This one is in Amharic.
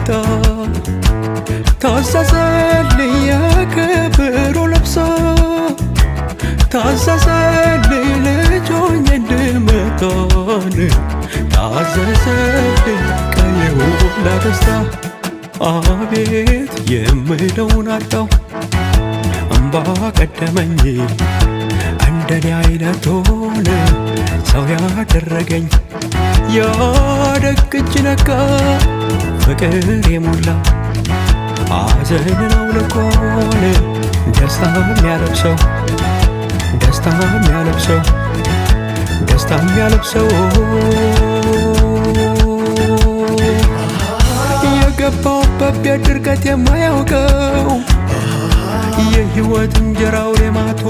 እንድመጣ ታዘዘልኝ የክብሩ ለብሶ፣ ታዘዘልኝ ልጅ ሆኜ እንድመጣን፣ ታዘዘልኝ ቀዬው ለደስታ። አቤት የምለውን አጣው፣ እምባ ቀደመኝ። እንደኔ አይነቱን ሰው ያደረገኝ ያደግ እጅ ነካ፣ ፍቅር የሞላ ሐዘንን አውልቆን ደስታ የሚያለብሰው፣ ደስታ የሚያለብሰው፣ ደስታ የሚያለብሰው። የገባውበት ቤት ድርቀት የማያውቀው፣ የሕይወት እንጀራው ሌማት።